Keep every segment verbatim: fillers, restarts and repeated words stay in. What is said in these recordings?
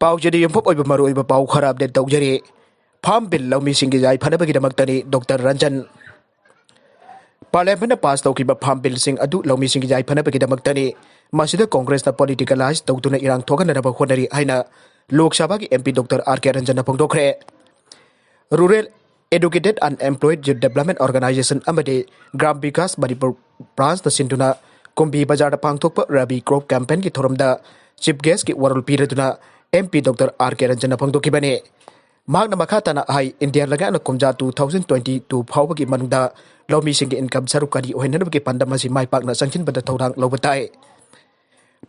ꯄꯥꯎꯖꯦꯗ ꯌꯨꯝꯐꯝ ꯑꯣꯏꯕ ꯃꯔꯨꯑꯣꯏꯕ ꯄꯥꯎ ꯈꯔ ꯑꯞꯗꯦꯠ ꯇꯧꯖꯔꯤ꯫ ꯐꯥꯔꯝ ꯕꯤꯜ ꯂꯧꯃꯤꯁꯤꯡꯒꯤ ꯌꯥꯏꯐꯅꯕꯒꯤꯗꯃꯛꯇꯅꯤ, ꯗꯣꯛꯇꯔ ꯔꯟꯖꯟ꯫ ꯄꯥꯔꯂꯤꯌꯥꯃꯦꯟꯅ ꯄꯥꯁ ꯇꯧꯈꯤꯕ ꯐꯥꯔꯝ ꯕꯤꯜꯁꯤꯡ ꯑꯗꯨ ꯂꯧꯃꯤꯁꯤꯡꯒꯤ ꯌꯥꯏꯐꯅꯕꯒꯤꯗꯃꯛꯇꯅꯤ꯫ ꯃꯁꯤꯗ ꯀꯣꯡꯒ꯭ꯔꯦꯁꯅ ꯄꯣꯂꯤꯇꯤꯀꯦꯂꯥꯏꯖ ꯇꯧꯗꯨꯅ ꯏꯔꯥꯡ ꯊꯣꯛꯍꯟꯅꯅꯕ ꯍꯣꯠꯅꯔꯤ ꯍꯥꯏꯅ ꯂꯣꯛ ꯁꯚꯥꯒꯤ ꯑꯦꯝ ꯄꯤ ꯗꯣꯛꯇꯔ ꯑꯥꯔ ꯀꯦ ꯔꯟꯖꯟꯅ ꯐꯣꯡꯗꯣꯛꯈ꯭ꯔꯦ꯫ Rural Educated Unemployed Youth Development Organization ꯑꯃꯗꯤ ꯒ꯭ꯔꯥꯝ ꯕꯤꯀꯥꯁ ꯃꯅꯤꯄꯨꯔ ꯕ꯭ꯔꯥꯟꯁꯅ ꯁꯤꯟꯗꯨꯅ ꯀꯨꯝꯕꯤ ꯕꯖꯥꯔꯗ ꯄꯥꯡꯊꯣꯛꯄ ꯔꯕꯤ ꯀ꯭ꯔꯣꯞ ꯀꯦꯝꯄꯦꯟꯒꯤ ꯊꯧꯔꯝꯗ ꯆꯤꯐ ꯒꯦꯁꯀꯤ ꯋꯥꯔꯣꯜ ꯄꯤꯔꯗꯨꯅ ꯑꯦꯝ ꯄꯤ ꯗꯣꯛꯇꯔ ꯑꯥꯔ ꯀꯦ ꯔꯟꯖꯟꯅ ꯐꯣꯡꯗꯣꯛꯈꯤꯕꯅꯤ꯫ ꯃꯍꯥꯛꯅ ꯃꯈꯥ ꯇꯥꯅ ꯍꯥꯏ, ꯏꯟꯗꯤꯌꯥ ꯂꯩꯉꯥꯛꯅ ꯀꯨꯝꯖꯥ two thousand twenty two ꯐꯥꯎꯕꯒꯤ ꯃꯅꯨꯡꯗ ꯂꯧꯃꯤꯁꯤꯡꯒꯤ ꯏꯟꯀꯝ ꯁꯔꯨꯛ ꯀꯔꯤ ꯑꯣꯏꯍꯟꯅꯕꯒꯤ ꯄꯥꯟꯗꯝ ꯑꯁꯤ ꯃꯥꯏ ꯄꯥꯛꯅ ꯆꯪꯁꯤꯟꯕꯗ ꯊꯧꯗꯥꯡ ꯂꯧꯕ ꯇꯥꯏ꯫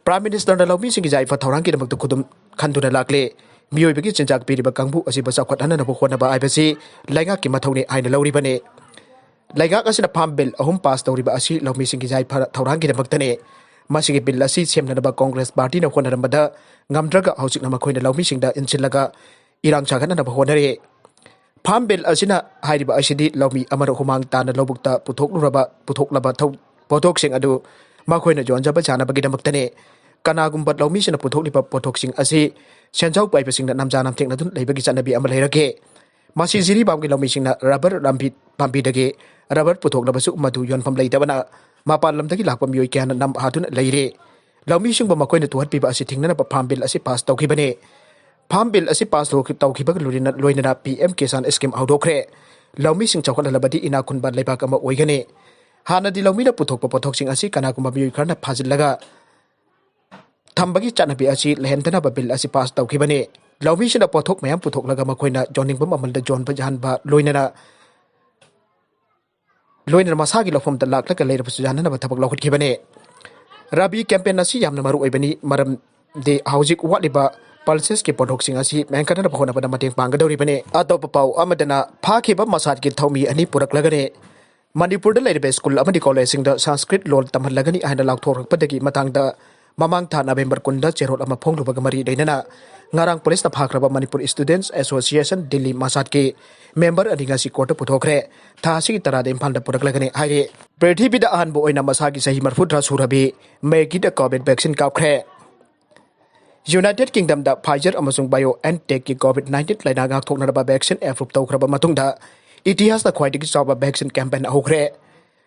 ꯄ꯭ꯔꯥꯏꯝ ꯃꯤꯅꯤꯁꯇꯔꯅ ꯂꯧꯃꯤꯁꯤꯡꯒꯤ ꯌꯥꯏꯐ ꯊꯧꯔꯥꯡꯒꯤꯗꯃꯛꯇ ꯈꯨꯗꯨꯝ ꯈꯟꯗꯨꯅ ꯂꯥꯛꯂꯦ꯫ ꯃꯤꯑꯣꯏꯕꯒꯤ ꯆꯤꯟꯖꯥꯛ ꯄꯤꯔꯤꯕ ꯀꯥꯡꯕꯨ ꯑꯁꯤꯕꯨ ꯆꯥꯎꯈꯠꯍꯟꯅꯅꯕ ꯍꯣꯠꯅꯕ ꯍꯥꯏꯕꯁꯤ ꯂꯩꯉꯥꯛꯀꯤ ꯃꯊꯧꯅꯤ ꯍꯥꯏꯅ ꯂꯧꯔꯤꯕꯅꯤ꯫ ꯂꯩꯉꯥꯛ ꯑꯁꯤꯅ ꯐꯥꯔꯝ ꯕꯤꯜ ꯑꯍꯨꯝ ꯄꯥꯁ ꯇꯧꯔꯤꯕ ꯑꯁꯤ ꯂꯧꯃꯤꯁꯤꯡꯒꯤ ꯌꯥꯏꯐ ꯊꯧꯔꯥꯡꯒꯤꯗꯃꯛꯇꯅꯤ꯫ ꯃꯁꯤꯒꯤ ꯕꯤꯜ ꯑꯁꯤ ꯁꯦꯝꯅꯅꯕ ꯀꯣꯡꯒ꯭ꯔꯦꯁ ꯄꯥꯔꯇꯤꯅ ꯍꯣꯠꯅꯔꯝꯕꯗ ꯉꯝꯗ꯭ꯔꯒ ꯍꯧꯖꯤꯛꯅ ꯃꯈꯣꯏꯅ ꯂꯧꯃꯤꯁꯤꯡꯗ ꯏꯟꯁꯤꯜꯂꯒ ꯏꯔꯥꯡ ꯁꯥꯒꯠꯅꯅꯕ ꯍꯣꯠꯅꯔꯤ꯫ ꯐꯥꯔꯝ ꯕꯤꯜ ꯑꯁꯤꯅ ꯍꯥꯏꯔꯤꯕ ꯑꯁꯤꯗꯤ ꯂꯧꯃꯤ ꯑꯃꯅ ꯍꯨꯃꯥꯡ ꯇꯥꯅ ꯂꯧꯕꯨꯛꯇ ꯄꯨꯊꯣꯛꯂꯨꯔꯕ, ꯄꯨꯊꯣꯛꯂꯕ ꯊꯧ-, ꯄꯣꯠꯊꯣꯛꯁꯤꯡ ꯑꯗꯨ ꯃꯈꯣꯏꯅ ꯌꯣꯟꯖꯕ ꯌꯥꯅꯕꯒꯤꯗꯃꯛꯇꯅꯤ꯫ ꯀꯅꯥꯒꯨꯝꯕ ꯂꯧꯃꯤꯁꯤꯡꯅ ꯄꯨꯊꯣꯛꯂꯤꯕ ꯄꯣꯠꯊꯣꯛꯁꯤꯡ ꯑꯁꯤ ꯁꯦꯟꯖꯥꯎ ꯄꯥꯏꯕꯁꯤꯡꯅ ꯅꯝꯖꯥ ꯅꯝꯊꯦꯛꯅꯗꯨꯅ ꯂꯩꯕꯒꯤ ꯆꯠꯅꯕꯤ ꯑꯃ ꯂꯩꯔꯛꯈꯤ꯫ ꯃꯁꯤ ꯖꯤꯔꯤꯕꯥꯝꯒꯤ ꯂꯧꯃꯤꯁꯤꯡꯅ ꯔꯕꯔ ꯂꯝꯕꯤ ꯄꯥꯝꯕꯤꯗꯒꯤ ꯔꯕꯔ ꯄꯨꯊꯣꯛꯂꯕꯁꯨ ꯃꯗꯨ ꯌꯣꯟꯐꯝ ꯂꯩꯇꯕꯅ ꯃꯄꯥꯟ ꯂꯝꯗꯒꯤ ꯂꯥꯛꯄ ꯃꯤꯑꯣꯏ ꯀꯌꯥꯅ ꯅꯝ ꯍꯥꯗꯨꯅ ꯂꯩꯔꯦ꯫ ꯂꯧꯃꯤꯁꯤꯡꯕꯨ ꯃꯈꯣꯏꯅ ꯇꯨꯍꯠꯄꯤꯕ ꯑꯁꯤ ꯊꯤꯡꯅꯅꯕ ꯐꯥꯔꯝ ꯕꯤꯜ ꯑꯁꯤ ꯄꯥꯁ ꯇꯧꯈꯤꯕꯅꯤ꯫ ꯐꯥꯔꯝ ꯕꯤꯜ ꯑꯁꯤ ꯄꯥꯁ ꯇꯧꯈꯤ-, ꯇꯧꯈꯤꯕꯒ ꯂꯣꯏꯅꯅ, ꯂꯣꯏꯅꯅ ꯄꯤ ꯑꯦꯝ ꯀꯤꯁꯥꯟ ꯁ꯭ꯀꯤꯝ ꯍꯧꯗꯣꯛꯈ꯭ꯔꯦ꯫ ꯂꯧꯃꯤꯁꯤꯡ ꯆꯥꯎꯈꯠꯍꯜꯂꯕꯗꯤ ꯏꯅꯥꯛ ꯈꯨꯟꯕ ꯂꯩꯕꯥꯛ ꯑꯃ ꯑꯣꯏꯒꯅꯤ꯫ ꯍꯥꯟꯅꯗꯤ ꯂꯧꯃꯤꯅ ꯄꯨꯊꯣꯛꯄ ꯄꯣꯠꯊꯣꯛꯁꯤꯡ ꯑꯁꯤ ꯀꯅꯥꯒꯨꯝꯕ ꯃꯤꯑꯣꯏ ꯈꯔꯅ ꯐꯥꯖꯤꯜꯂꯒ ꯊꯝꯕꯒꯤ ꯆꯠꯅꯕꯤ ꯑꯁꯤ ꯂꯩꯍꯟꯗꯅꯕ ꯕꯤꯜ ꯑꯁꯤ ꯄꯥꯁ ꯇꯧꯈꯤꯕꯅꯤ꯫ ꯂꯧꯃꯤꯁꯤꯡꯅ ꯄꯣꯠꯊꯣꯛ ꯃꯌꯥꯝ ꯄꯨꯊꯣꯛꯂꯒ ꯃꯈꯣꯏꯅ ꯌꯣꯟꯅꯤꯡꯕ ꯃꯃꯜꯗ ꯌꯣꯟꯕ ꯌꯥꯍꯟꯕ ꯂꯣꯏꯅꯅ ꯂꯣꯏꯅꯅ ꯃꯁꯥꯒꯤ ꯂꯧꯐꯝꯗ ꯂꯥꯛꯂꯒ ꯂꯩꯔꯕꯁꯨ ꯌꯥꯅꯅꯕ ꯊꯕꯛ ꯂꯧꯈꯠꯈꯤꯕꯅꯤ꯫ ꯔꯕꯤ ꯀꯦꯝꯄꯦꯟ ꯑꯁꯤ ꯌꯥꯝꯅ ꯃꯔꯨ ꯑꯣꯏꯕꯅꯤ, ꯃꯔꯝꯗꯤ ꯍꯧꯖꯤꯛ ꯋꯥꯠꯂꯤꯕ ꯄꯜꯁꯦꯁꯀꯤ ꯄꯣꯠꯊꯣꯛꯁꯤꯡ ꯑꯁꯤ ꯃꯦꯟꯈꯠꯅꯅꯕ ꯍꯣꯠꯅꯕꯗ ꯃꯇꯦꯡ ꯄꯥꯡꯒꯗꯧꯔꯤꯕꯅꯤ꯫ ꯑꯇꯣꯞꯄ ꯄꯥꯎ ꯑꯃꯗꯅ ꯐꯥꯈꯤꯕ ꯃꯁꯥꯠꯀꯤ ꯊꯧꯃꯤ ꯑꯅꯤ ꯄꯨꯔꯛꯂꯒꯅꯤ꯫ ꯃꯅꯤꯄꯨꯔꯗ ꯂꯩꯔꯤꯕ ꯁ꯭ꯀꯨꯜ ꯑꯃꯗꯤ ꯀꯣꯂꯦꯖꯁꯤꯡꯗ ꯁꯪꯁꯀ꯭ꯔꯤꯠ ꯂꯣꯟ ꯇꯝꯍꯜꯂꯒꯅꯤ ꯍꯥꯏꯅ ꯂꯥꯎꯊꯣꯛꯂꯛꯄꯗꯒꯤ ꯃꯇꯥꯡꯗ ꯃꯃꯥꯡ ꯊꯥ ꯅꯕꯦꯝꯕꯔ ꯀꯨꯟꯗ ꯆꯦꯔꯣꯜ ꯑꯃ ꯐꯣꯡꯂꯨꯕꯒ ꯃꯔꯤ ꯂꯩꯅꯅ ꯉꯔꯥꯡ ꯄꯨꯂꯤꯁꯅ ꯐꯥꯈ꯭ꯔꯕ ꯃꯅꯤꯄꯨꯔ ꯁ꯭ꯇꯨꯗꯦꯟꯠꯁ ꯑꯦꯁꯣꯁꯤꯌꯦꯁꯟ ꯗꯤꯜꯂꯤ ꯃꯁꯥꯠꯀꯤ ꯃꯦꯝꯕꯔ ꯑꯅꯤ ꯉꯁꯤ ꯀꯣꯔꯠꯇ ꯄꯨꯊꯣꯛꯈ꯭ꯔꯦ꯫ ꯊꯥ ꯑꯁꯤꯒꯤ ꯇꯔꯥꯗ ꯏꯝꯐꯥꯜꯗ ꯄꯨꯔꯛꯂꯒꯅꯤ ꯍꯥꯏꯔꯤ꯫ ꯄ꯭ꯔꯤꯊꯤꯕꯤꯗ ꯑꯍꯥꯟꯕ ꯑꯣꯏꯅ ꯃꯁꯥꯒꯤ ꯆꯍꯤ ꯃꯔꯤꯐꯨꯇꯔꯥ ꯁꯨꯔꯕꯤ ꯃꯦꯒꯤꯗ ꯀꯣꯚꯤꯗ ꯚꯦꯛꯁꯤꯟ ꯀꯥꯞꯈ꯭ꯔꯦ꯫ ꯌꯨꯅꯥꯏꯇꯦꯗ ꯀꯤꯡꯗꯝꯗ Pfizer ꯑꯃꯁꯨꯡ BioNTechꯀꯤ COVID nineteen ꯂꯥꯏꯅꯥ ꯉꯥꯛꯊꯣꯛꯅꯅꯕ vaccine approve ꯇꯧꯈ꯭ꯔꯕ ꯃꯇꯨꯡꯗ ꯏꯇꯤꯍꯥꯁꯇ ꯈ꯭ꯋꯥꯏꯗꯒꯤ ꯆꯥꯎꯕ vaccine campaign ꯍꯧꯈ꯭ꯔꯦ꯫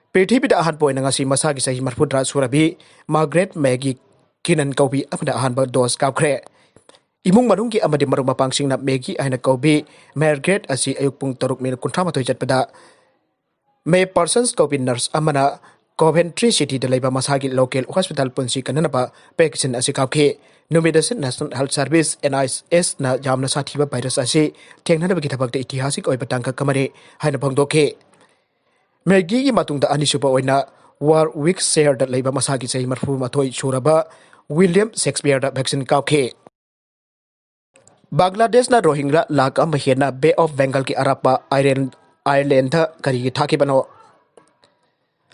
ꯄ꯭ꯔꯤꯊꯤꯕꯤꯗ ꯑꯍꯥꯟꯕ ꯑꯣꯏꯅ ꯉꯁꯤ ꯃꯁꯥꯒꯤ ꯆꯍꯤ ꯃꯔꯤꯐꯨꯇꯔꯥ ꯁꯨꯔꯕꯤ ꯃꯥꯔꯒ꯭ꯔꯦꯠ ꯃꯦꯒꯤ ꯀꯤꯅꯟ ꯀꯧꯕꯤ ꯑꯃꯅ ꯑꯍꯥꯟꯕ dose ꯀꯥꯞꯈ꯭ꯔꯦ꯫ ꯏꯃꯨꯡ ꯃꯅꯨꯡꯒꯤ ꯑꯃꯗꯤ ꯃꯔꯨꯞ ꯃꯄꯥꯡꯁꯤꯡꯅ ꯃꯦꯒꯤ ꯍꯥꯏꯅ ꯀꯧꯕꯤ ꯃꯥꯔꯒ꯭ꯔꯦꯠ ꯑꯁꯤ ꯑꯌꯨꯛ ꯄꯨꯡ ꯇꯔꯨꯛ ꯃꯤꯅꯤꯠ ꯀꯨꯟꯊ꯭ꯔꯥ ꯃꯥꯊꯣꯏ ꯆꯠꯄꯗ ꯃꯦ ꯄꯥꯔꯁꯟꯁ ꯀꯧꯕꯤ ꯅꯔꯁ ꯑꯃꯅ ꯀꯣꯚꯦꯟꯇ꯭ꯔꯤ ꯁꯤꯇꯤꯗ ꯂꯩꯕ ꯃꯁꯥꯒꯤ ꯂꯣꯀꯦꯜ ꯍꯣꯁꯄꯤꯇꯥꯜ ꯄꯨꯟꯁꯤ ꯀꯟꯅꯅꯕ ꯚꯦꯛꯁꯤꯟ ꯑꯁꯤ ꯀꯥꯞꯈꯤ꯫ ꯅꯨꯃꯤꯠ ꯑꯁꯤ National Health Service, NIHꯅ ꯌꯥꯝꯅ ꯁꯥꯊꯤꯕ ꯚꯥꯏꯔꯁ ꯑꯁꯤ ꯊꯦꯡꯅꯅꯕꯒꯤ ꯊꯕꯛꯇ ꯏꯇꯤꯍꯥꯁꯤꯛ ꯑꯣꯏꯕ ꯇꯥꯡꯀꯛ ꯑꯃꯅꯤ ꯍꯥꯏꯅ ꯐꯣꯡꯗꯣꯛꯈꯤ꯫ ꯃꯦꯒꯤꯒꯤ ꯃꯇꯨꯡꯗ ꯑꯅꯤꯁꯨꯕ ꯑꯣꯏꯅ ꯋꯥꯔꯋꯤꯛ ꯁꯦꯌꯔꯗ ꯂꯩꯕ ꯃꯁꯥꯒꯤ ꯆꯍꯤ ꯃꯔꯤꯐꯨ ꯃꯥꯊꯣꯏ ꯁꯨꯔꯕ ꯋꯤꯂꯤꯌꯝ ꯁꯦꯛꯁꯄꯤꯌꯔꯗ ꯚꯦꯛꯁꯤꯟ ꯀꯥꯞꯈꯤ꯫ ꯕꯪꯒ꯭ꯂꯥꯗꯦꯁꯅ ꯔꯣꯍꯤꯡꯒ꯭ꯌꯥ ꯂꯥꯈ ꯑꯃ ꯍꯦꯟꯅ ꯕꯦ ꯑꯣꯐ ꯕꯦꯡꯒꯜꯒꯤ ꯑꯔꯥꯞꯄ ꯑꯥꯏꯔꯦꯟ ꯑꯥꯏꯔꯂꯦꯟꯗ ꯀꯔꯤꯒꯤ ꯊꯥꯈꯤꯕꯅꯣ?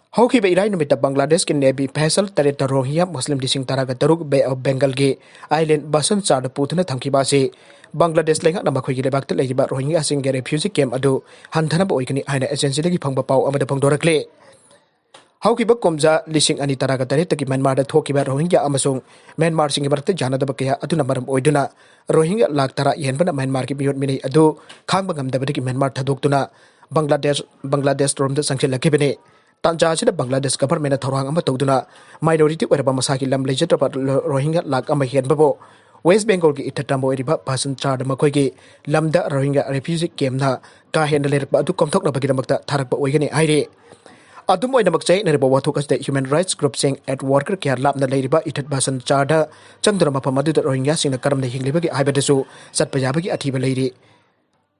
ꯍꯧꯈꯤꯕ ꯏꯔꯥꯏ ꯅꯨꯃꯤꯠꯇ ꯕꯪꯒ꯭ꯂꯥꯗꯦꯁꯀꯤ ꯅꯦꯚꯤ ꯚꯦꯁꯦꯜ ꯇꯔꯦꯠꯇ ꯔꯣꯍꯤꯡꯒ꯭ꯌꯥ ꯃꯨꯁꯂꯤꯝ ꯂꯤꯁꯤꯡ ꯇꯔꯥꯒ ꯇꯔꯨꯛ ꯕꯦ ꯑꯣꯐ ꯕꯦꯡꯒꯜꯒꯤ ꯑꯥꯏꯂꯦꯟ ꯕꯁꯟ ꯆꯥꯔꯗ ꯄꯨꯗꯨꯅ ꯊꯝꯈꯤꯕ ꯑꯁꯤ ꯕꯪꯒ꯭ꯂꯥꯗꯦꯁ ꯂꯩꯉꯥꯛꯅ ꯃꯈꯣꯏꯒꯤ ꯂꯩꯕꯥꯛꯇ ꯂꯩꯔꯤꯕ ꯔꯣꯍꯤꯡꯒ꯭ꯌꯥꯁꯤꯡꯒꯤ ꯔꯦꯐ꯭ꯌꯨꯖꯤ ꯀꯦꯝ ꯑꯗꯨ ꯍꯟꯊꯅꯕ ꯑꯣꯏꯒꯅꯤ ꯍꯥꯏꯅ ꯑꯦꯖꯦꯟꯁꯤꯗꯒꯤ ꯐꯪꯕ ꯄꯥꯎ ꯑꯃꯗ ꯐꯣꯡꯗꯣꯔꯛꯂꯤ꯫ ꯍꯧꯈꯤꯕ ꯀꯨꯝꯖꯥ ꯂꯤꯁꯤꯡ ꯑꯅꯤ ꯇꯔꯥꯒ ꯇꯔꯦꯠꯇꯒꯤ ꯃ꯭ꯌꯥꯟꯃꯥꯔꯗ ꯊꯣꯛꯈꯤꯕ ꯔꯣꯍꯤꯡꯒ꯭ꯌꯥ ꯑꯃꯁꯨꯡ ꯃ꯭ꯌꯥꯟꯃꯥꯔꯁꯤꯡꯒꯤ ꯃꯔꯛꯇ ꯌꯥꯅꯗꯕ ꯀꯌꯥ ꯑꯗꯨꯅ ꯃꯔꯝ ꯑꯣꯏꯗꯨꯅ ꯔꯣꯍꯤꯡꯒ꯭ꯌꯥ ꯂꯥꯈ ꯇꯔꯥ ꯍꯦꯟꯕꯅ ꯃ꯭ꯌꯥꯟꯃꯥꯔꯒꯤ ꯃꯤꯑꯣꯠ ꯃꯤꯅꯩ ꯑꯗꯨ ꯈꯥꯡꯕ ꯉꯝꯗꯕꯗꯒꯤ ꯃ꯭ꯌꯥꯟꯃꯥꯔ ꯊꯥꯗꯣꯛꯇꯨꯅ ꯕꯪꯒ꯭ꯂꯥꯗꯦꯁ ꯕꯪꯒ꯭ꯂꯥꯗꯦꯁ ꯔꯣꯝꯗ ꯆꯪꯁꯤꯜꯂꯛꯈꯤꯕꯅꯤ꯫ ꯇꯥꯟꯖꯥ ꯑꯁꯤꯗ ꯕꯪꯒ꯭ꯂꯥꯗꯦꯁ ꯒꯚꯔꯟꯃꯦꯟꯠꯅ ꯊꯧꯔꯥꯡ ꯑꯃ ꯇꯧꯗꯨꯅ ꯃꯥꯏꯅꯣꯔꯤꯇꯤ ꯑꯣꯏꯔꯕ ꯃꯁꯥꯒꯤ ꯂꯝ ꯂꯩꯖꯗ꯭ꯔꯕ ꯔꯣꯍꯤꯡꯒ꯭ꯌꯥ ꯂꯥꯈ ꯑꯃ ꯍꯦꯟꯕꯕꯨ ꯋꯦꯁ ꯕꯦꯡꯒꯣꯜꯒꯤ ꯏꯊꯠ ꯇꯝꯕ ꯑꯣꯏꯔꯤꯕ ꯚꯥꯁꯟ ꯆꯥꯔꯗ ꯃꯈꯣꯏꯒꯤ ꯂꯝꯗ ꯔꯣꯍꯤꯡꯒ꯭ꯌꯥ ꯔꯦꯐ꯭ꯌꯨꯖꯤ ꯀꯦꯝꯅ ꯀꯥ ꯍꯦꯟꯅ ꯂꯩꯔꯛꯄ ꯑꯗꯨ ꯀꯣꯝꯊꯣꯛꯅꯕꯒꯤꯗꯃꯛꯇ ꯊꯥꯔꯛꯄ ꯑꯣꯏꯒꯅꯤ ꯍꯥꯏꯔꯤ꯫ ꯑꯗꯨꯝ ꯑꯣꯏꯅꯃꯛ, ꯆꯌꯦꯠꯅꯔꯤꯕ ꯋꯥꯊꯣꯛ ꯑꯁꯤꯗ ꯍ꯭ꯌꯨꯃꯦꯟ ꯔꯥꯏꯠꯁ ꯒ꯭ꯔꯨꯞꯁꯤꯡ, ꯑꯦꯗ ꯋꯥꯔꯀꯔ ꯀꯌꯥ ꯂꯥꯞꯅ ꯂꯩꯔꯤꯕ ꯏꯊꯠ ꯚꯥꯁꯟ ꯆꯥꯔꯗ ꯆꯪꯗꯨꯅ ꯃꯐꯝ ꯑꯗꯨꯗ ꯔꯣꯍꯤꯡꯒ꯭ꯌꯥꯁꯤꯡꯅ ꯀꯔꯝꯅ ꯍꯤꯡꯂꯤꯕꯒꯦ ꯍꯥꯏꯕꯗꯁꯨ ꯆꯠꯄ ꯌꯥꯕꯒꯤ ꯑꯀꯤꯕ ꯂꯩꯔꯤ꯫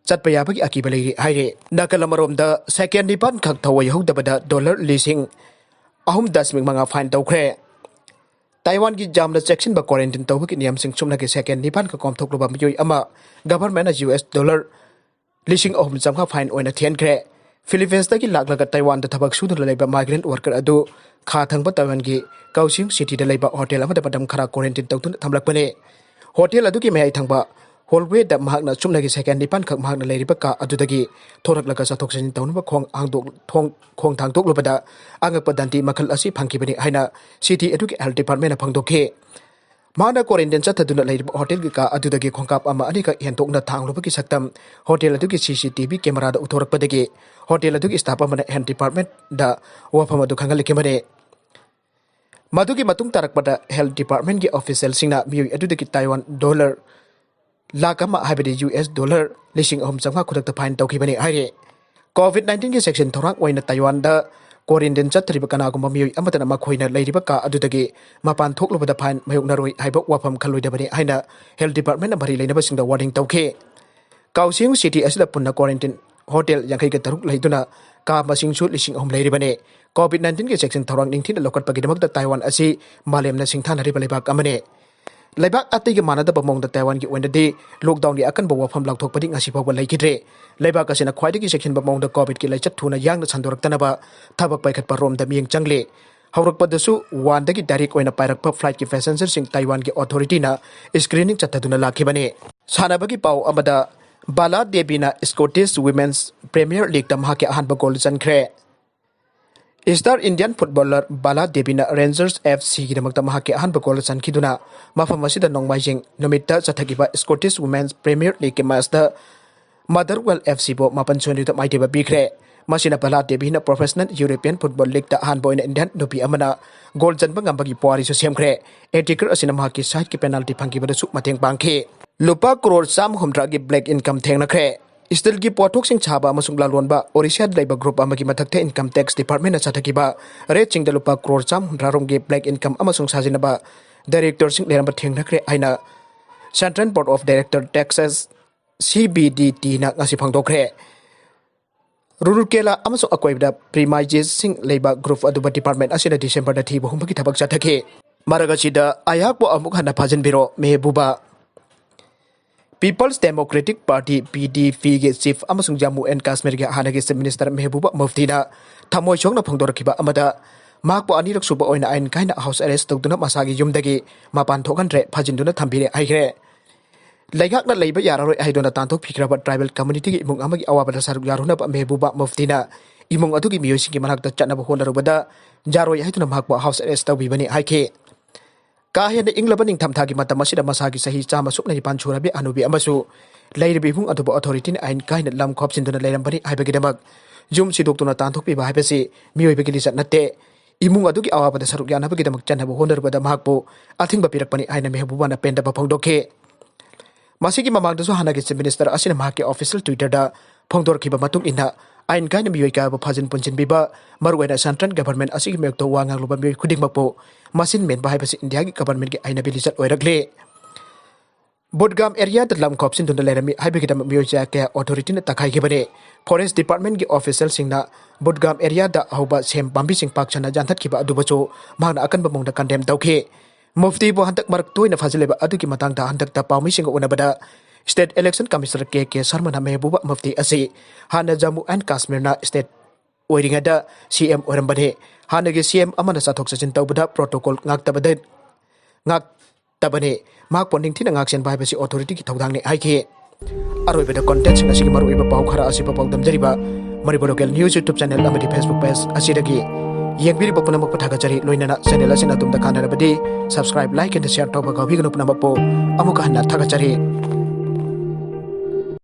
ꯆꯠꯄ ꯌꯥꯕꯒꯤ ꯑꯀꯤꯕ ꯂꯩꯔꯤ ꯍꯥꯏꯔꯤ꯫ ꯅꯥꯀꯜ ꯑꯃꯔꯣꯝꯗ, ꯁꯦꯀꯦꯟ ꯅꯤꯄꯥꯟ ꯈꯛ ꯊꯧꯑꯣꯏ ꯍꯧꯗꯕꯗ ꯗꯣꯂꯔ ꯂꯤꯁꯤꯡ ꯑꯍꯨꯝ ꯗꯁꯃꯤꯛ ꯃꯉꯥ ꯐꯥꯏꯟ ꯇꯧꯈ꯭ꯔꯦ꯫ ꯇꯥꯏꯋꯥꯟꯒꯤ ꯌꯥꯝꯅ ꯆꯦꯛꯁꯤꯟꯕ ꯀ꯭ꯋꯥꯔꯦꯟꯇꯤꯟ ꯇꯧꯕꯒꯤ ꯅꯤꯌꯝꯁꯤꯡ ꯁꯨꯞꯅꯒꯤ ꯁꯦꯀꯦꯟ ꯅꯤꯄꯥꯟ ꯈꯛ ꯀꯣꯝꯊꯣꯛꯂꯨꯕ ꯃꯤꯑꯣꯏ ꯑꯃ ꯒꯚꯔꯟꯃꯦꯟꯠꯅ ꯌꯨ ꯑꯦꯁ ꯗꯣꯂꯔ ꯂꯤꯁꯤꯡ ꯑꯍꯨꯝ ꯆꯥꯝꯃꯉꯥ ꯐꯥꯏꯟ ꯑꯣꯏꯅ ꯊꯤꯍꯟꯈ꯭ꯔꯦ꯫ ꯐꯤꯂꯤꯄꯤꯟꯁꯇꯒꯤ ꯂꯥꯛꯂꯒ ꯇꯥꯏꯋꯥꯟꯗ ꯊꯕꯛ ꯁꯨꯗꯨꯅ ꯂꯩꯕ ꯃꯥꯏꯒ꯭ꯔꯦꯟꯠ ꯋꯥꯔꯀꯔ ꯑꯗꯨ ꯈꯥ ꯊꯪꯕ ꯇꯥꯏꯋꯥꯟꯒꯤ ꯀꯥꯎꯁꯤꯡ ꯁꯤꯇꯤꯗ ꯂꯩꯕ ꯍꯣꯇꯦꯜ ꯑꯃꯗ ꯃꯇꯝ ꯈꯔ ꯀ꯭ꯋꯥꯔꯦꯟꯇꯤꯟ ꯇꯧꯗꯨꯅ ꯊꯝꯂꯛꯄꯅꯤ꯫ ꯍꯣꯇꯦꯜ ꯑꯗꯨꯒꯤ ꯃꯌꯥꯏ ꯊꯪꯕ ꯍꯣꯜꯋꯦꯗ ꯃꯍꯥꯛꯅ ꯆꯨꯝꯅꯒꯤ ꯁꯦꯀꯦꯟ ꯅꯤꯄꯥꯟ ꯈꯛ ꯃꯍꯥꯛꯅ ꯂꯩꯔꯤꯕ ꯀꯥ ꯑꯗꯨꯗꯒꯤ ꯊꯣꯔꯛꯂꯒ ꯆꯠꯊꯣꯛ ꯆꯠꯁꯤꯟ ꯇꯧꯅꯕ ꯈꯣꯡ ꯍꯥꯡꯗꯣꯛ-, ꯊꯣꯡ, ꯈꯣꯡ ꯊꯥꯡꯗꯣꯛꯂꯨꯕꯗ ꯑꯉꯛꯄ ꯗꯟꯗꯤ ꯃꯈꯜ ꯑꯁꯤ ꯐꯪꯈꯤꯕꯅꯤ ꯍꯥꯏꯅ ꯁꯤꯇꯤ ꯑꯗꯨꯒꯤ ꯍꯦꯜꯊ ꯗꯤꯄꯥꯔꯠꯃꯦꯟꯠꯅ ꯐꯣꯡꯗꯣꯛꯈꯤ꯫ ꯃꯥꯅ quarantine ꯆꯠꯊꯗꯨꯅ ꯂꯩꯔꯤꯕ ꯍꯣꯇꯦꯜꯒꯤ ꯀꯥ ꯑꯗꯨꯗꯒꯤ ꯈꯣꯡꯀꯥꯞ ꯑꯃ ꯑꯅꯤꯈꯛ ꯍꯦꯟꯗꯣꯛꯅ ꯊꯥꯡꯂꯨꯕꯒꯤ ꯁꯛꯇꯝ ꯍꯣꯇꯦꯜ ꯑꯗꯨꯒꯤ C C T V camera ꯗ ꯎꯊꯣꯔꯛꯄꯗꯒꯤ ꯍꯣꯇꯦꯜ ꯑꯗꯨꯒꯤ staff ꯑꯃꯅ health department ꯗ ꯋꯥꯐꯝ ꯑꯗꯨ ꯈꯪꯍꯜꯂꯛꯈꯤꯕꯅꯤ꯫ ꯃꯗꯨꯒꯤ ꯃꯇꯨꯡ ꯇꯥꯔꯛꯄꯗ health department ꯀꯤ official ꯁꯤꯡꯅ ꯃꯤꯑꯣꯏ ꯑꯗꯨꯗꯒꯤ Taiwan dollar ꯂꯥꯈ ꯑꯃ, ꯍꯥꯏꯕꯗꯤ U S dollar ꯂꯤꯁꯤꯡ ꯑꯍꯨꯝ ꯆꯥꯝꯃꯉꯥ ꯈꯨꯗꯛꯇ fine ꯇꯧꯈꯤꯕꯅꯤ ꯍꯥꯏꯔꯤ꯫ COVID nineteen ꯒꯤ ꯆꯦꯛꯁꯤꯟ ꯊꯧꯔꯥꯡ ꯑꯣꯏꯅ ꯇꯥꯏꯋꯥꯟꯗ quarantine ꯆꯠꯇ꯭ꯔꯤꯕ ꯀꯅꯥꯒꯨꯝꯕ ꯃꯤꯑꯣꯏ ꯑꯃꯠꯇꯅ ꯃꯈꯣꯏꯅ ꯂꯩꯔꯤꯕ ꯀꯥ ꯑꯗꯨꯗꯒꯤ ꯃꯄꯥꯟ ꯊꯣꯛꯂꯨꯕꯗ fine ꯃꯥꯌꯣꯛꯅꯔꯣꯏ ꯍꯥꯏꯕ ꯋꯥꯐꯝ ꯈꯜꯂꯣꯏꯗꯕꯅꯤ ꯍꯥꯏꯅ health department ꯅ ꯃꯔꯤ ꯂꯩꯅꯕꯁꯤꯡꯗ warning ꯇꯧꯈꯤ꯫ ꯀꯥꯎꯁꯤꯡ city ꯑꯁꯤꯗ ꯄꯨꯟꯅ quarantine ꯍꯣꯇꯦꯜ ꯌꯥꯡꯈꯩꯒ ꯇꯔꯨꯛ ꯂꯩꯗꯨꯅ ꯀꯥ ꯃꯁꯤꯡꯁꯨ ꯂꯤꯁꯤꯡ ꯑꯍꯨꯝ ꯂꯩꯔꯤꯕꯅꯤ꯫ COVID nineteen ꯒꯤ ꯆꯦꯛꯁꯤꯟ ꯊꯧꯔꯥꯡ ꯅꯤꯡꯊꯤꯅ ꯂꯧꯈꯠꯄꯒꯤꯗꯃꯛꯇ ꯇꯥꯏꯋꯥꯟ ꯑꯁꯤ ꯃꯥꯂꯦꯝꯅ ꯁꯤꯡꯊꯥꯅꯔꯤꯕ ꯂꯩꯕꯥꯛ ꯑꯃꯅꯤ꯫ ꯂꯩꯕꯥꯛ ꯑꯇꯩꯒ ꯃꯥꯟꯅꯗꯕ ꯃꯑꯣꯡꯗ ꯇꯥꯏꯋꯥꯟꯒꯤ ꯑꯣꯏꯅꯗꯤ lockdown ꯒꯤ ꯑꯀꯟꯕ ꯋꯥꯐꯝ ꯂꯥꯎꯊꯣꯛꯄꯗꯤ ꯉꯁꯤ ꯐꯥꯎꯕ ꯂꯩꯈꯤꯗ꯭ꯔꯤ꯫ ꯂꯩꯕꯥꯛ ꯑꯁꯤꯅ ꯈ꯭ꯋꯥꯏꯗꯒꯤ ꯆꯦꯛꯁꯤꯟꯕ ꯃꯑꯣꯡꯗ COVID ꯀꯤ ꯂꯥꯏꯆꯠ ꯊꯨꯅ ꯌꯥꯡꯅ ꯁꯟꯗꯣꯔꯛꯇꯅꯕ ꯊꯕꯛ ꯄꯥꯏꯈꯠꯄ ꯔꯣꯝꯗ ꯃꯤꯠꯌꯦꯡ ꯆꯪꯂꯤ꯫ ꯍꯧꯔꯛꯄꯗꯁꯨ ꯋꯨꯍꯥꯟꯗꯒꯤ direct ꯑꯣꯏꯅ ꯄꯥꯏꯔꯛꯄ flight ꯀꯤ passenger ꯁꯤꯡ ꯇꯥꯏꯋꯥꯟꯒꯤ authority ꯅ screening ꯆꯠꯊꯗꯨꯅ ꯂꯥꯛꯈꯤꯕꯅꯤ꯫ ꯁꯥꯟꯅꯕꯒꯤ ꯄꯥꯎ ꯑꯃꯗ, ꯕꯥꯂꯥ ꯗꯦꯕꯤꯅ Scottish Women's Premier League ꯇ ꯃꯍꯥꯛꯀꯤ ꯑꯍꯥꯟꯕ goal ꯆꯟꯈ꯭ꯔꯦ꯫ Star Indian footballer ꯕꯥꯂꯥ ꯗꯦꯕꯤꯅ Rangers F C ꯒꯤꯗꯃꯛꯇ ꯃꯍꯥꯛꯀꯤ ꯑꯍꯥꯟꯕ goal ꯆꯟꯈꯤꯗꯨꯅ ꯃꯐꯝ ꯑꯁꯤꯗ ꯅꯣꯡꯃꯥꯏꯖꯤꯡ ꯅꯨꯃꯤꯠꯇ ꯆꯠꯊꯈꯤꯕ Scottish Women's Premier League ꯀꯤ match ꯇ Motherwell F C ꯕꯨ ꯃꯥꯄꯟ ꯁꯣꯏꯅ ꯃꯥꯏꯊꯤꯕ ꯄꯤꯈ꯭ꯔꯦ꯫ ꯃꯁꯤꯅ ꯕꯥꯂꯥ ꯗꯦꯕꯤꯅ professional European football league ꯇ ꯑꯍꯥꯟꯕ ꯑꯣꯏꯅ Indian ꯅꯨꯄꯤ ꯑꯃꯅ goal ꯆꯟꯕ ꯉꯝꯕꯒꯤ ꯄꯨꯋꯥꯔꯤꯁꯨ ꯁꯦꯝꯈ꯭ꯔꯦ꯫ Attacker ꯑꯁꯤꯅ ꯃꯍꯥꯛꯀꯤ side ꯀꯤ penalty ꯐꯪꯈꯤꯕꯗꯁꯨ ꯃꯇꯦꯡ ꯄꯥꯡꯈꯤ꯫ ꯂꯨꯄꯥ ꯀ꯭ꯔꯣꯔ ꯆꯥꯝꯃ ꯍꯨꯝꯗ꯭ꯔꯥꯒꯤ black income ꯊꯦꯡꯅꯈ꯭ꯔꯦ꯫ Steel ꯒꯤ ꯄꯣꯠꯊꯣꯛꯁꯤꯡ ꯁꯥꯕ ꯑꯃꯁꯨꯡ ꯂꯂꯣꯟꯕ ꯑꯣꯔꯤꯁꯥꯗ ꯂꯩꯕ group ꯑꯃꯒꯤ ꯃꯊꯛꯇ Income Tax Department ꯅ ꯆꯠꯊꯈꯤꯕ raid ꯁꯤꯡꯗ ꯂꯨꯄꯥ ꯀ꯭ꯔꯣꯔ ꯆꯥꯝꯃ ꯍꯨꯝꯗ꯭ꯔꯥ ꯔꯣꯝꯒꯤ black income ꯑꯃꯁꯨꯡ ꯁꯥꯖꯤꯟꯅꯕ director ꯁꯤꯡ ꯂꯩꯔꯝꯕ ꯊꯦꯡꯅꯈ꯭ꯔꯦ ꯍꯥꯏꯅ Central Board of Director Taxes, C B D T ꯅ ꯉꯁꯤ ꯐꯣꯡꯗꯣꯛꯈ꯭ꯔꯦ꯫ ꯔꯨꯔꯀꯦꯂꯥ ꯑꯃꯁꯨꯡ ꯑꯀꯣꯏꯕꯗ premises ꯁꯤꯡ ꯂꯩꯕ group ꯑꯗꯨꯕꯨ department ꯑꯁꯤꯅ December ꯗ ꯊꯤꯕ ꯍꯨꯝꯕꯒꯤ ꯊꯕꯛ ꯆꯠꯊꯈꯤ꯫ ꯃꯔꯛ ꯑꯁꯤꯗ ꯑꯩꯍꯥꯛꯄꯨ ꯑꯃꯨꯛ ꯍꯟꯅ ꯐꯥꯖꯤꯟꯕꯤꯔꯣ, ꯃꯦꯍꯕꯨꯕꯥ꯫ People's Democratic Party, P D P ꯒꯤ chief ꯑꯃꯁꯨꯡ Jammu and Kashmir ꯒꯤ ꯍꯥꯟꯅꯒꯤ Chief Minister ꯃꯦꯍꯕꯨꯕꯥ ꯃꯨꯐꯇꯤꯅ ꯊꯃꯣꯏ ꯁꯣꯛꯅ ꯐꯣꯡꯗꯣꯔꯛꯈꯤꯕ ꯑꯃꯗ, ꯃꯍꯥꯛꯄꯨ ꯑꯅꯤꯔꯛ ꯁꯨꯕ ꯑꯣꯏꯅ ꯑꯥꯏꯟ ꯀꯥꯏꯅ house arrest ꯇꯧꯗꯨꯅ ꯃꯁꯥꯒꯤ ꯌꯨꯝꯗꯒꯤ ꯃꯄꯥꯟ ꯊꯣꯛꯍꯟꯗ꯭ꯔꯦ, ꯐꯥꯖꯤꯟꯗꯨꯅ ꯊꯝꯕꯤꯔꯦ ꯍꯥꯏꯈ꯭ꯔꯦ꯫ ꯂꯩꯉꯥꯛꯅ ꯂꯩꯕ ꯌꯥꯔꯔꯣꯏ ꯍꯥꯏꯗꯨꯅ ꯇꯥꯟꯊꯣꯛꯄꯤꯈ꯭ꯔꯕ tribal community ꯒꯤ ꯏꯃꯨꯡ ꯑꯃꯒꯤ ꯑꯋꯥꯕꯗ ꯁꯔꯨꯛ ꯌꯥꯔꯨꯅꯕ ꯃꯦꯍꯕꯨꯕꯥ ꯃꯨꯐꯇꯤꯅ ꯏꯃꯨꯡ ꯑꯗꯨꯒꯤ ꯃꯤꯑꯣꯏꯁꯤꯡꯒꯤ ꯃꯅꯥꯛꯇ ꯆꯠꯅꯕ ꯍꯣꯠꯅꯔꯨꯕꯗ ꯌꯥꯔꯣꯏ ꯍꯥꯏꯗꯨꯅ ꯃꯍꯥꯛꯄꯨ house arrest ꯇꯧꯕꯤꯕꯅꯤ ꯍꯥꯏꯈꯤ꯫ ꯀꯥ ꯍꯦꯟꯅ ꯏꯪꯂꯕ ꯅꯤꯡꯊꯝꯊꯥꯒꯤ ꯃꯇꯝ ꯑꯁꯤꯗ ꯃꯁꯥꯒꯤ ꯆꯍꯤ ꯆꯥꯝꯃ ꯁꯨꯞꯅ ꯅꯤꯄꯥꯟ ꯁꯨꯔꯕꯤ ꯍꯅꯨꯕꯤ ꯑꯃꯁꯨ ꯂꯩꯔꯤꯕ ꯏꯃꯨꯡ ꯑꯗꯨꯕꯨ ꯑꯣꯊꯣꯔꯤꯇꯤꯅ ꯑꯥꯏꯟ ꯀꯥꯏꯅ ꯂꯝ ꯈꯣꯞꯆꯤꯟꯗꯨꯅ ꯂꯩꯔꯝꯕꯅꯤ ꯍꯥꯏꯕꯒꯤꯗꯃꯛ ꯌꯨꯝ ꯁꯤꯗꯣꯛꯇꯨꯅ ꯇꯥꯟꯊꯣꯛꯄꯤꯕ ꯍꯥꯏꯕꯁꯤ ꯃꯤꯑꯣꯏꯕꯒꯤ ꯂꯤꯆꯠ ꯅꯠꯇꯦ꯫ ꯏꯃꯨꯡ ꯑꯗꯨꯒꯤ ꯑꯋꯥꯕꯗ ꯁꯔꯨꯛ ꯌꯥꯅꯕꯒꯤꯗꯃꯛ ꯆꯠꯅꯕ ꯍꯣꯠꯅꯔꯨꯕꯗ ꯃꯍꯥꯛꯄꯨ ꯑꯊꯤꯡꯕ ꯄꯤꯔꯛꯄꯅꯤ ꯍꯥꯏꯅ ꯃꯦꯍꯕꯨꯕꯥꯅ ꯄꯦꯟꯗꯕ ꯐꯣꯡꯗꯣꯛꯈꯤ꯫ ꯃꯁꯤꯒꯤ ꯃꯃꯥꯡꯗꯁꯨ ꯍꯥꯟꯅꯒꯤ Chief Minister ꯑꯁꯤꯅ ꯃꯍꯥꯛꯀꯤ official Twitter-ꯗ ꯐꯣꯡꯗꯣꯔꯛꯈꯤꯕ ꯃꯇꯨꯡ ꯏꯟꯅ, ꯑꯥꯏꯟ ꯀꯥꯏꯅ ꯃꯤꯑꯣꯏ ꯀꯌꯥꯕꯨ ꯐꯥꯖꯤꯟ ꯄꯨꯟꯁꯤꯟꯕꯤꯕ, ꯃꯔꯨꯑꯣꯏꯅ central government ꯑꯁꯤꯒꯤ ꯃꯥꯌꯣꯛꯇ ꯋꯥ ꯉꯥꯡꯂꯨꯕ ꯃꯤꯑꯣꯏ ꯈꯨꯗꯤꯡꯃꯛꯄꯨ ꯃꯁꯤꯟ ꯃꯦꯟꯕ ꯍꯥꯏꯕꯁꯤ ꯏꯟꯗꯤꯌꯥꯒꯤ government-ꯀꯤ ꯍꯩꯅꯕꯤ ꯂꯤꯆꯠ ꯑꯣꯏꯔꯛꯂꯤ꯫ ꯕꯨꯗꯒꯥꯝ area-ꯗ ꯂꯝ ꯈꯣꯞꯆꯤꯟꯗꯨꯅ ꯂꯩꯔꯝꯃꯤ ꯍꯥꯏꯕꯒꯤꯗꯃꯛ ꯃꯤꯑꯣꯏ ꯆꯥ ꯀꯌꯥ ꯑꯣꯊꯣꯔꯤꯇꯤꯅ ꯇꯛꯈꯥꯏꯈꯤꯕꯅꯤ꯫ Forest Department-ꯀꯤ official-ꯁꯤꯡꯅ ꯕꯨꯗꯒꯥꯝ area-ꯗ ꯍꯧꯕ ꯁꯦꯝ ꯄꯥꯝꯕꯤꯁꯤꯡ ꯄꯥꯛ ꯁꯟꯅ ꯌꯥꯟꯊꯠꯈꯤꯕ ꯑꯗꯨꯕꯨꯁꯨ ꯃꯍꯥꯛꯅ ꯑꯀꯟꯕ ꯃꯑꯣꯡꯗ condemn ꯇꯧꯈꯤ꯫ ꯃꯨꯐꯇꯤꯕꯨ ꯍꯟꯗꯛ ꯃꯔꯛ ꯇꯣꯏꯅ ꯐꯥꯖꯤꯜꯂꯤꯕ ꯑꯗꯨꯒꯤ ꯃꯇꯥꯡꯗ ꯍꯟꯗꯛꯇ ꯄꯥꯎꯃꯤꯁꯤꯡꯒ ꯎꯅꯕꯗ State Election Commissioner ꯀꯦ ꯀꯦ ꯁꯔꯃꯅ ꯃꯦꯍꯕꯨꯕ ꯃꯨꯐꯇꯤ ꯑꯁꯤ ꯍꯥꯟꯅ ꯖꯝꯃꯨ and ꯀꯥꯁꯃꯤꯔꯅ state ꯑꯣꯏꯔꯤꯉꯩꯗ C M ꯑꯣꯏꯔꯝꯕꯅꯤ꯫ ꯍꯥꯟꯅꯒꯤ C M ꯑꯃꯅ ꯆꯠꯊꯣꯛ ꯆꯠꯁꯤꯟ ꯇꯧꯕꯗ protocol ꯉꯥꯛꯇꯕꯗ, ꯉꯥꯛꯇꯕꯅꯤ꯫ ꯃꯍꯥꯛꯄꯨ ꯅꯤꯡꯊꯤꯅ ꯉꯥꯛꯁꯦꯟꯕ ꯍꯥꯏꯕꯁꯤ ꯑꯣꯊꯣꯔꯤꯇꯤꯒꯤ ꯊꯧꯗꯥꯡꯅꯤ ꯍꯥꯏꯈꯤ꯫ ꯑꯔꯣꯏꯕꯗ content-ꯁꯤꯡ ꯑꯁꯤꯒꯤ ꯃꯔꯨꯑꯣꯏꯕ ꯄꯥꯎ ꯈꯔ ꯑꯁꯤꯕꯨ ꯄꯥꯎꯗꯝꯖꯔꯤꯕ Manipur Local News YouTube channel ꯑꯃꯗꯤ Facebook page ꯑꯁꯤꯗꯒꯤ ꯌꯦꯡꯕꯤꯔꯤꯕ ꯄꯨꯝꯅꯃꯛꯄꯨ ꯊꯥꯒꯠꯆꯔꯤ꯫ ꯂꯣꯏꯅꯅ channel ꯑꯁꯤꯅ ꯑꯗꯣꯝꯗ ꯀꯥꯟꯅꯔꯕꯗꯤ subscribe, like and share ꯇꯧꯕ ꯀꯥꯎꯕꯤꯒꯅꯨ꯫ ꯄꯨꯝꯅꯃꯛꯄꯨ ꯑꯃꯨꯛꯀ ꯍꯟꯅ ꯊꯥꯒꯠꯆꯔꯤ꯫